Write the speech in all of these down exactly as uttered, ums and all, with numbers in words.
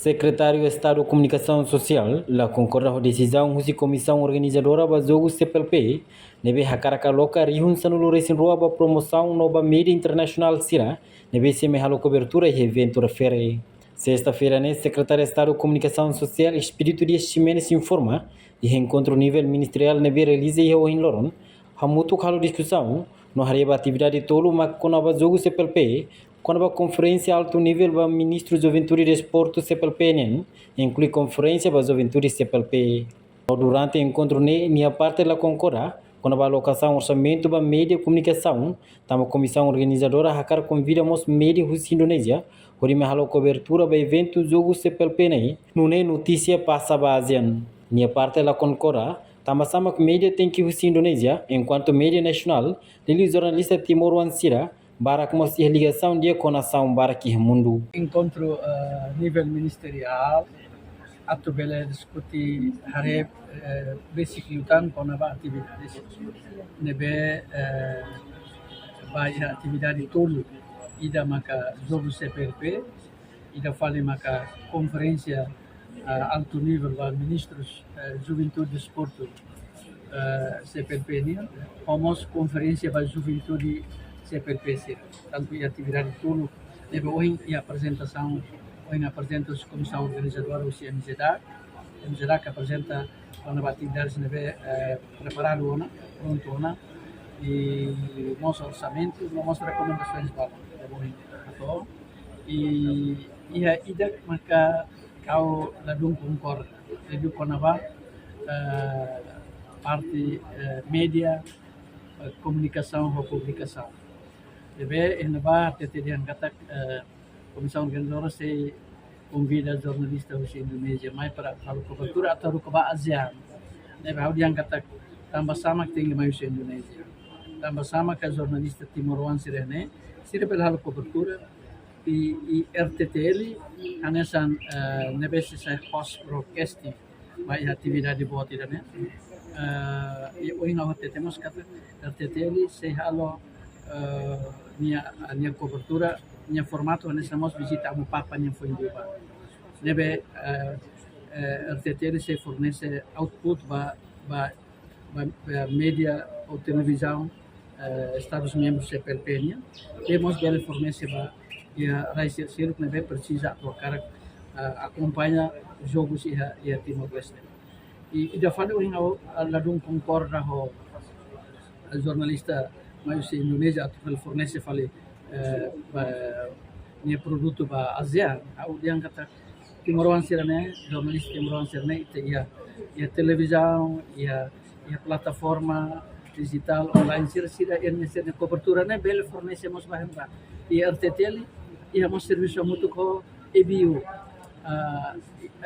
Sekretáriu Estadu Komunikasaun Sosiál la konkorda ho desizaun husi Komisaun Organizadora ba Jogu C P L P, ne'ebé hakarak aloka rihun sanulu-resin-rua ba promosaun no ba média internasionál sira ne'ebé sei mai halo kobertura iha eventu refere. Sesta-feira ne'e, Sekretáriu Estadu Komunikasaun Sosiál Expedito Dias Ximenes informa, iha enkontru nivel ministeriál ne'ebé realiza iha ohin loron, hamutuk halo diskusaun no haree ba atividade tolu mak kona-ba Jogu C P L P, kona-ba konferénsia altu nivel ba Ministru Juventude Desportu C P L P nian, inklui konferénsia ba juventude C P L P. No durante enkontru ne'e, nia parte la konkorda kona-ba alokasaun orsamentu ba média komunikasaun, tanba komisaun organizadora hakarak konvida mós média husi Indonézia hodi mai halo kobertura ba eventu Jogu C P L P ne'e, nune'e notísia pasa ba ASEAN. Nia parte la konkorda, tanba sá mak média tenke husi Indonézia, enkuantu média nasionál, liuliu jornalista timoroan sira, barak mós iha ligasaun di'ak ho nasaun barak iha mundu. Enkontru, eh, nivel ministeriál, atu bele diskute haree, eh, besik liután kona-ba atividade ne'ebé, eh, ba iha atividade tolu, ida maka Jogu C P L P, ida fali maka konferénsia, eh, altu nivel ba ministrus, eh, juventude desportu, eh, C P L P nian, no mós konferénsia ba juventude C P L P sira. Tantu iha atividade tolu ne'ebé ohin iha aprezentasaun, ohin aprezenta husi komisaun organizadora husi M J D A, M J D A ke aprezenta kona-ba atividade ne'ebé, eh, preparadu ona, prontu ona, i mós orsamentu, no mós rekomendasoens ba, ne'ebé ohin hato'o. I iha ida maka ha'u ladún konkorda, liuliu kona-ba, eh, parte, eh, média, eh, komunikasaun ho publikasaun. Ne'ebé iha ne'ebá hatete dehan katak, eh, komisaun organizadora sei konvida jornalista husi Indonézia mai para halo kobertura atu haruka ba ASEAN. Ne'ebé ha'u dehan katak tanba sá mak tenke mai husi Indonézia. Tanba sá mak jornalista timoroan sira-ne'e, sira bele halo kobertura, i, i R T T L hanesan, eh, ne'ebé sei sai host broadcasting ba iha atividade boot ida-ne'e. Eh, i ohin ha'u hatete mós katak R T T L sei halo, eh, nia, nia kobertura, nia formatu hanesan mós vizita Amu Papa nian foin liubá. Ne'ebé, eh, eh, R T T L sei fornese output ba, ba, ba, ba média ou televizaun, eh, Estadus membrus C P L P nian, i mós bele fornese ba iha rai sira seluk ne'ebé presiza atu hakarak, eh, akompaña jogus iha, iha Timor-Leste. I, ida fali ohin ha'u, eh, ladún konkorda ho, eh, jornalista mai husi Indonézia atu bele fornese fali, eh, ba, nia produtu ba ASEAN. Ha'u dehan katak timoroan sira-ne'e, jornalista timoroan sira-ne'e, ita iha, iha televizaun, iha, iha plataforma dijitál online sira, sira, iha sira-nia kobertura ne'e bele fornese mós ba ema. Iha R T T L, iha mós servisu hamutuk ho A B U, ah,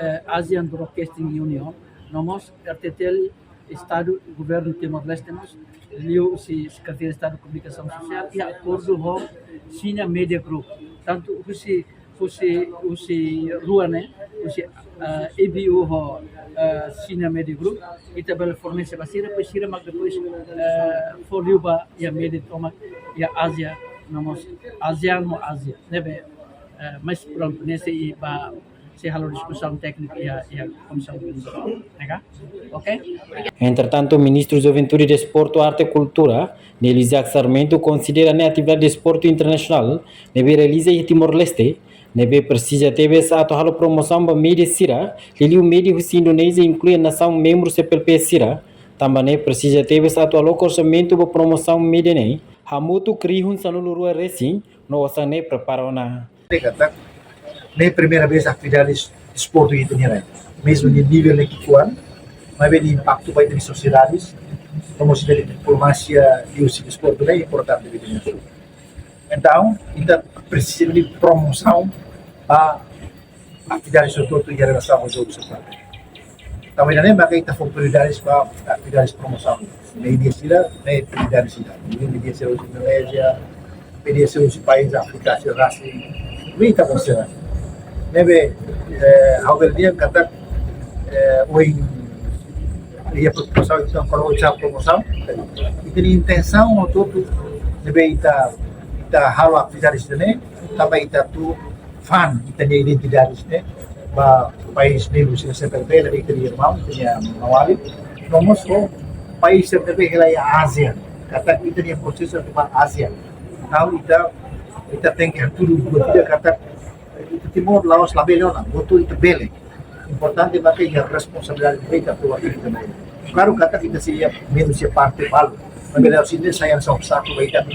eh, Asian Broadcasting Union, no mós R T T L, Estadu, Governu Timor-Leste mós, liuhusi Sekretaria Estadu Komunikasaun Sosiál, iha akordu ho Sina Media Group. Tantu husi, husi, husi rua ne'e, husi, eh, A B U ho, eh, Sina Media Group, ita bele fornese ba sira, depois sira mak depois, eh, fó liu ba iha média tomak iha Ázia, no mós ASEAN ho Ázia. Ne'ebé, eh, mas prontu, ne'e sei ba, sei halo diskusaun tékniku iha, iha komisaun tékniku. Nega? Oke? Entretantu, Ministru Juventude, Desportu, Arte, Kultura, Nelio Isaac Sarmento, konsidera ne'e atividade desportu internasionál ne'ebé realiza iha Timor-Leste, ne'ebé presiza tebes atu halo promosaun ba média sira, liuliu média husi Indonézia, inklui nasaun membru C P L P sira, tanba ne'e presiza tebes atu aloka orsamentu ba promosaun média ne'e, hamutuk rihun sanulu-rua-resin, no osan ne'e prepara ona. Ne'e katak, ne'e primeira vez atividades desportu iha ita-nia rai. Mezmu nia nivel ne'e ki'ikoan, maibé nia impaktu ba ita-nia sosiedade, promosaun de diplomasia liuhusi desportu ne'e importante ba ita-nia nasaun. Entaun, ita presiza de promosaun ba atividades hotu-hotu iha relasaun ho jogu sira. Tanba ida-ne'e maka ita fó prioridade ba atividades promosaun. Média sira, ne'e prioridade sira. Média sira husi Indonézia, média sira husi país Áfrika sira rasik. Ne'e ita konsidera. Ne'ebé, eh, ha'u bele dehan katak, eh, ohin iha promosaun, entaun, kuandu uza promosaun, ita-nia intensaun hotu-hotu ne'ebé ita, ita halo atividades ne'e, tanba ita atu fa'an ita-nia identidade ne'e, ba país membru sira sempre bele, ita-nia irmaun, ita-nia maun-alin, no mós ho país sempre bele iha ASEAN, katak ita-nia prosesu ba ASEAN. Entaun ita, ita tenke hatudu buat ida katak ita Timor la'ós labele ona, buat hotu ita bele. Importante maka iha responsabilidade ita atu hatudu ita-nia. Klaru katak ita sei iha, menus iha parte balu. Maibé la'ós ida-ne'e sai hanesan obstákulu ba ita atu,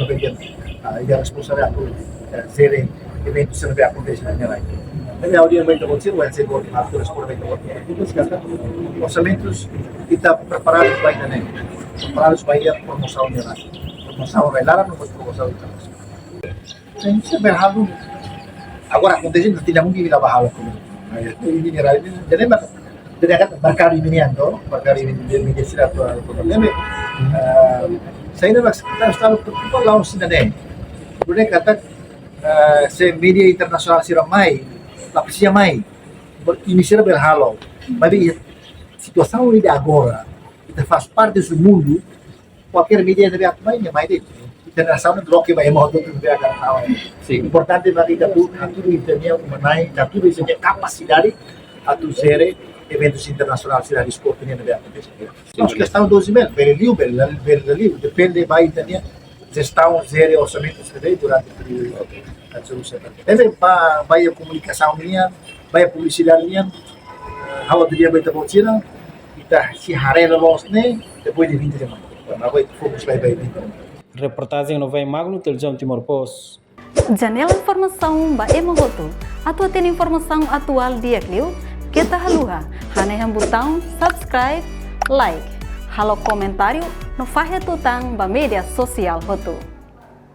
ah, iha responsabilidade atu, eh, jere eventu sira ne'ebé akontese iha rai. Maibé ha'u dehan ba ita-boot sira, oinsá ita bele hatudu, responde ba ita-boot sira. Entaun, katak orsamentus ita preparadu ba ida-ne'e. Preparadu ba iha promosaun iha rai. Promosaun rai laran, no mós promosaun ita. Sim, sempre halo. Agora akontese, ita tidak mungkin ita bá halo. Jadi, rai ne'e, jadi, mak, jadi, akan merkadu imi-nian, to, merkadu imi-nian, imi-nian sira atu, atu problema. Eh, saida mak, ita estava preocupa la'ós ida-ne'e. Duni katak, eh, se média internasionál sira mai, la presiza mai. Imi sira bele halo. Maibé situasaun ida agora, ita faz parte do mundo, kualkér média ne'ebé atu mai, nia mai de'it. Internasionál ne'e loke ba ema hotu ne'ebé akan tahu. Sim. Importante ba ita atu, atu ita-nia uma-na'in, atu ita-nia kapasidade atu jere eventus internasionál sira desportu nian ne'ebé akontese. Sim. Nos kestaun doze mil, bele liu, bele, bele liu, depende ba ita-nia jestaun jere orsamentu sira durante períodu. Ne'ebé ba, ba iha komunikasaun nian, ba iha publisidade nian, eh, ha'u atu dehan ba ita-boot sira, ita sei haree loloos ne'e depois de vinte de maio. Agora ita fokus ba, ba vinte de maio. Reportajen Novai Magno, Televizaun Timor Post. Janela informasaun ba ema hotu. Atu hatene informasaun atuál di'ak liu, keta haluha hanehan butaun subscribe, like, halo komentáriu no fahe tutan ba média sosiál hotu.